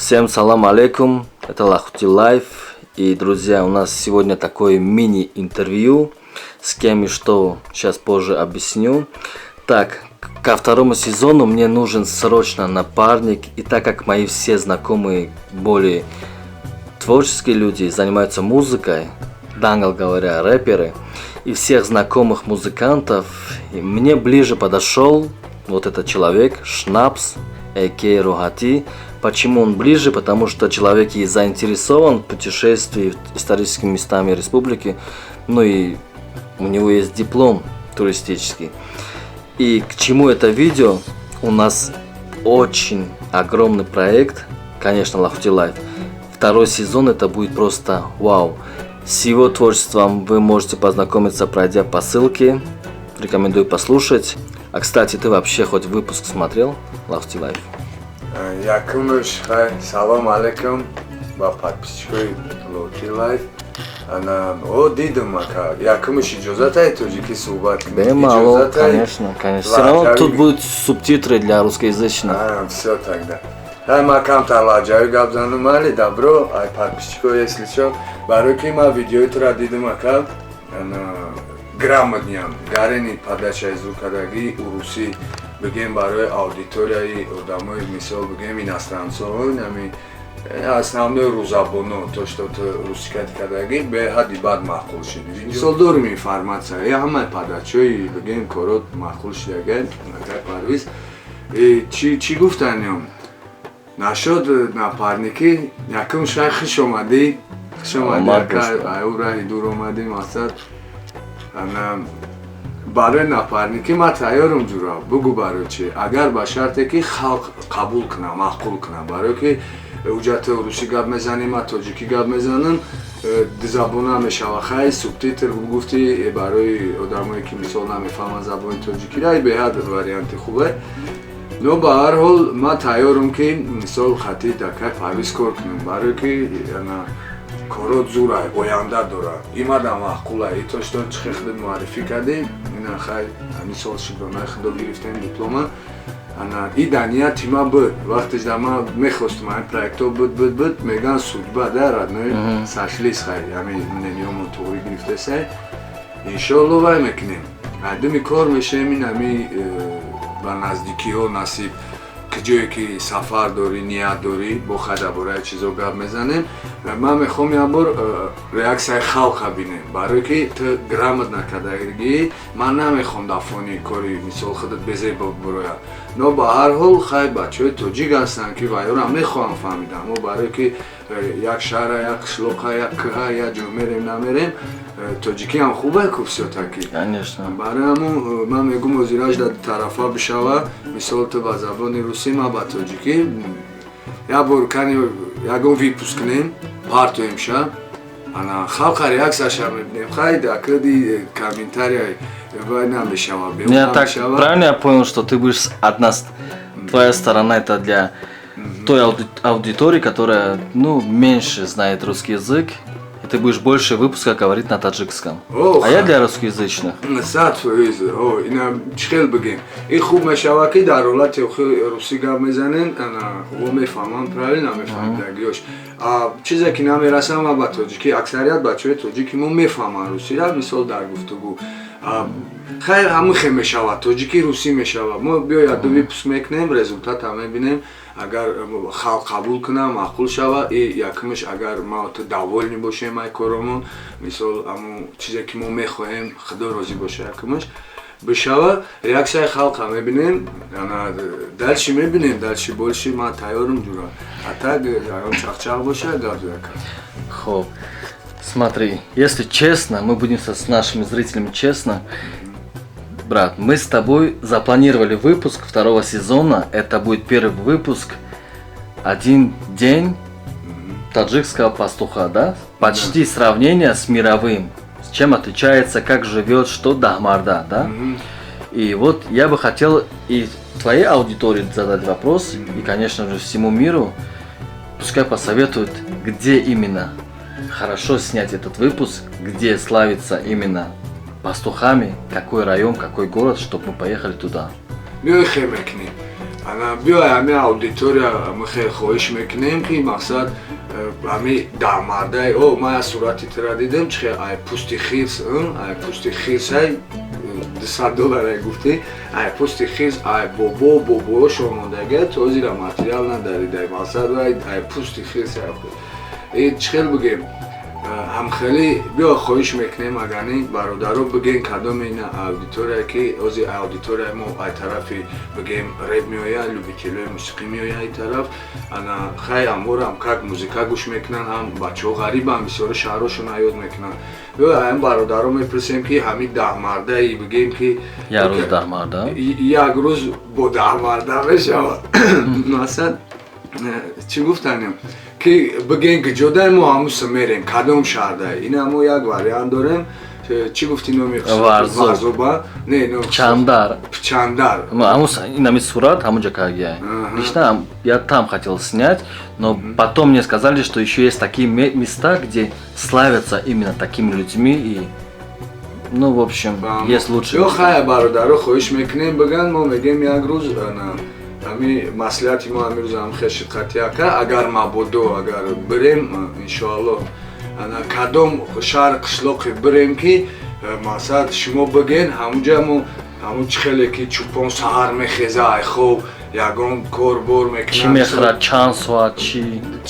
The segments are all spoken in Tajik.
Всем салам алейкум, это Лахути Лайф. И, друзья, у нас сегодня такое мини-интервью. С кем и что, сейчас позже объясню. Так, ко второму сезону мне нужен срочно напарник. И так как мои все знакомые, более творческие люди, занимаются музыкой, дангл говоря, рэперы, и всех знакомых музыкантов, и мне ближе подошел вот этот человек, Шнапс, a.k.a. Рухати. Почему он ближе? Потому что человек и заинтересован в путешествии историческими местами республики, ну и у него есть диплом туристический. И к чему это видео? У нас очень огромный проект, конечно, Лахути Лайф. Второй сезон — это будет просто вау. С его творчеством вы можете познакомиться, пройдя по ссылке. Рекомендую послушать. А, кстати, ты вообще хоть выпуск смотрел Лахути Лайф? Якумш, хай, салом алейкум ба подписчикои Лоти Лайф. Ана, о, дидум, ака. Якумш, иҷозатай тоҷикӣ суҳбат кунем? Бемалол, конечно, конечно. Все равно тут будут субтитры для русскоязычных. Все тогда. Хай, ман камтар лаҳҷавӣ гап занам, майли, добро, ай подписчико, если чо. Барои ки ман видеои тура дидум, ака, ана, грамотный гарени подачаи звук кардагӣ, урусӣ бигем, барои аудиторияи одамои, мисол бигем, иностранцо, ами основной рӯзабоно, то что ту русикат кардагӣ, беҳадди бад маъқул шуд. Мисол, дорим информация, е ҳамаи подачаи, бигем, корот маъқул шудага, акай Парвиз. Чӣ гуфтанем нашуд, напарникӣ? Якум шай, хуш омадӣ, хуш омадӣ, ака, аю раҳи дур омадӣ. Мақсад, ана, барои напарникӣ ман тайёрам, ҷура, бугу барои чӣ, агар ба шарте ки халқ қабул кунам, маъқул кунам. Барое ки уҷа ту русӣ гап мезанӣ, ман тоҷикӣ гап мезанам, дузабона мешава. Хай, субтитр гуфти, барои одамое ки, мисол, намефаҳманд забони тоҷикиро, беҳад варианти хубе. Но ба ҳар ҳол ман тайёрам ки, мисол, хати дакай Парвиз кор кунам, барое ки корот зурай, оянда дорад, имадам маъқула. И то что чихе худат муаррифӣ кардем, ина, хай, ҳамин сол шукронаи худо гирифтем диплома. Ана, и дар нияти ман буд, вақтеш дар ман мехостум ҳамин проектҳо буд, буд, буд, мегӯянд, судьба да, родной, сошлись. Хай, ҳамин мнениёмон туғрӣ гирифтесай, иншоалло, вай мекунем, айдими кор мешавем. Ин ҳами ба наздикиҳо насиб, ҷое ки сафар дорӣ, ният дорӣ, бо хай дар бораи чизо гап мезанем. Ман мехоҳам як бор реаксияи халқа бинем, барое ки ту грамотно кардагӣ. Ман намехоҳам дар фони кори, мисол, худат безебо бурояд. Но ба ҳар ҳол, хай, бачаҳои тоҷик ҳастанд, ки вайёрам мехоҳам фаҳмидам. Мо барое ки як шаҳра, як қишлоқа, як кӯҳа, як ҷо мерем, намерем, тоҷикӣ ҳам хубе ку всё-таки. Конечно. Барои ҳамун ман мегӯм, озираш дар тарафа бишава. Мисол, ту ба забони русӣ, ман ба тоҷикӣ. Як бор кани ягон выпуск кунем, партоем ша, ана, халқа реаксияша мебинем. Хай, дакади комментария вай намешава. Я так правильно я понял, что ты будешь одна, твоя сторона — это для той аудитории, которая, ну, меньше знает русский язык, и ты будешь больше выпуска говорить на таджикском. А я для русскоязычных. 100%. О, ина чихел бигем. И хуб мешава, ки дар ҳолати русӣ гап мезанем, ана, о, мефаҳмам, правильно мефаҳмидагиёш. А чизе ки намерасам, ба тоҷикӣ, аксарият бачаҳои тоҷики мо мефаҳманд русиро, мисол, дар гуфтугӯ. Хайр, ҳамин хел мешавад, тоҷикӣ, русӣ мешавад. Мо биёяд, ду выпуск мекунем, результата мебинем. Агар халқ қабул кунад, маъқул шавад, и якумш, агар ма ту довольный бошем ай коромон, мисол, ҳамун чизе ки мо мехоҳем, худо розӣ боша, якумш бишава, реаксияи халқа мебинем, ана, дальше мебинем, дальше больше. Ман тайёрам, ҷура, а так ягон чақчақ боша, гап яка. Хоб, смотри, если честно, мы будем с нашими зрителями честно. Брат, мы с тобой запланировали выпуск второго сезона. Это будет первый выпуск. Один день таджикского пастуха, да? Почти сравнение с мировым. С чем отличается, как живет, что Дахмарда, да? И вот я бы хотел и твоей аудитории задать вопрос, и, конечно же, всему миру. Пускай посоветуют, где именно хорошо снять этот выпуск, где славится именно пастухами, какой район, какой город, чтобы мы поехали туда. Биёй, хел мекунем. Ана биёй, ҳами аудитория мо хеле хоҳиш мекунем, ки мақсад ҳами даҳмардаи о ман аз сурати тура дидем, чихе ай пӯсти хирс, ай пӯсти хирсай 200 доллар гуфтӣ, ай пӯсти хирс, ай бобо бобоошон мондага, то зира материал надаридай, мақсад ай пӯсти хирс э чихел бигем, ҳамхелӣ биё, хоҳиш мекунем, агани бародаро бигем, кадоме ина аудитория, ки ози аудиторияи мо ай тарафи бигем реп меояд, любителои мусиқӣ меояд ай тараф. Ана хай, амворам как музыка гӯш мекунанд, ҳам бачаҳо ғарибам, бисёри шаҳрошон ёд мекунанд. Биё, ҳам бародаро мепурсем, ки ҳамин даҳмардаи бигем, ки як рӯз даҳмарда. Як рӯз бо даҳмарда мешавад. Масалан, чӣ гуфтанем, ки бигем куҷодай мо ҳамуса мерем, кадом шаҳрдай. Ина мо як вариант дорем. Чӣ гуфти номи? Варзоба, не? Чандар. Чандар. Инами сурат ҳамунҷа кагия. Лично я там хотел снять, но потом мне сказали, что еще есть такие места, где славятся именно такими людьми, и ну, в общем, есть лучше. Ё хая, бародаро, хоҳиш мекунем, биган, мо мегем як рӯз ҳами маслиҳати мо ҳами рӯз ҳам хеши қатъияка, агар мабодо агар бирем, иншоалло, ана кадом шаҳр, қишлоқе бирем, ки мақсад шумо биген, ҳамунҷа мо ҳамун чӣ хеле ки чӯпон саҳар мехеза, ай хоб, ягон кор бор мекунад, чӣ мехӯрад, чанд соат, чӣ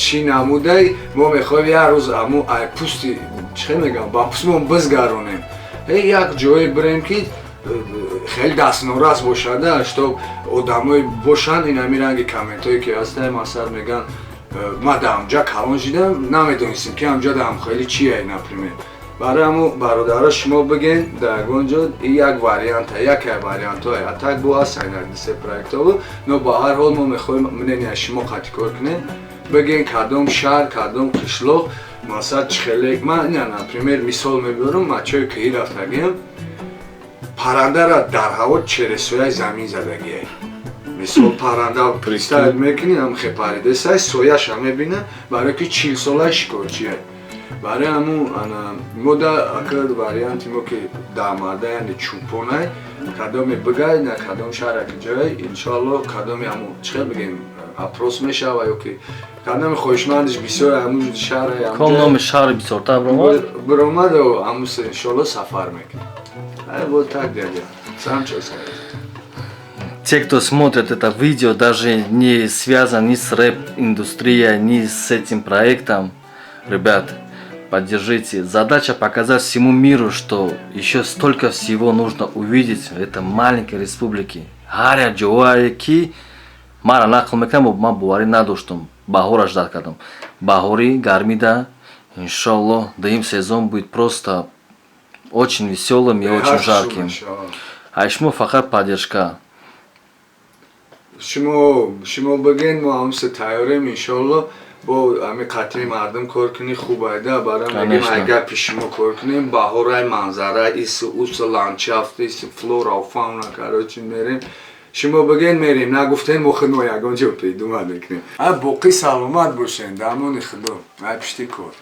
чӣ намудай, мо мехоҳем як рӯз ҳамун ай пӯсти, чӣ хел мегӯям, ба пӯстмон бизгаронем, як ҷое бирем, ки хеле дастнорас бошада, что одамое бошанд. Ин ҳамин ранги комментое ки ҳастае, масалан, мегӯянд: «Ма дар ҳамҷа калон шидам, намедонистем, ки ҳамҷа дар ҳамхелӣ чие», например. Барои ҳамо, бародаро, шумо биген дар ягон ҷо, як варианта, яке вариантҳое, а так бо ҳастанд як дусе проектҳо, но ба ҳар ҳол мо мехоҳем мнения шумо қатъи кор кунем. Биген кадом шаҳр, кадом қишлоқ, масалан, чӣ хеле. Ман ина, например, мисол мебиёрам: мачои кӯҳӣ рафтагиам, паррандара дар ҳаво через сояи замин задагиай. Мисол, парранда представить мекунӣ, ҳам паридесай, сояша мебина, барое ки 40 солаи шикорчиай. Барои ҳамун ана мода ака варианти мо, ки даҳмарда, яъне чӯпонай, кадоме бигай, на кадом шаҳра, ки ҷой, иншоалло, кадоме ҳамун, чӣ хел бигем, опрос мешава ё ки кадоме хоҳишмандиш бисёр ҳамун шаҳра. Ком номи шаҳри бисёртар биромад. Биромад, ҳамун иншоалло сафар мекунем. Ай, вот так, дядя, сам чё скажешь? Те, кто смотрит это видео, даже не связан ни с рэп-индустрией, ни с этим проектом, ребят, поддержите. Задача показать всему миру, что еще столько всего нужно увидеть в этой маленькой республике. Ҳар як ҷое ки мара нақл мекунам, ман боварӣ надоштам. Баҳора ждать кардам. Баҳорӣ гармида, иншалло, дуюм сезон будет просто очень веселым и очень жарким. А шумо фақат поддержка. Шумо биген, мо ҳамса тайёрем, иншоалло. Бо ҳами қатъи мардум кор кунӣ, хуб айда. Барои мегем, ай гапи шумо кор кунем, баҳорай, манзара, ису усу, ландшафт, ису флора, фауна, короче, мерем. Шумо биген, мерем, нагуфтем, мо худ мо ягон ҷо придумать мекунем. А боқӣ саломат бошен, дамони худо, ай пишти кор.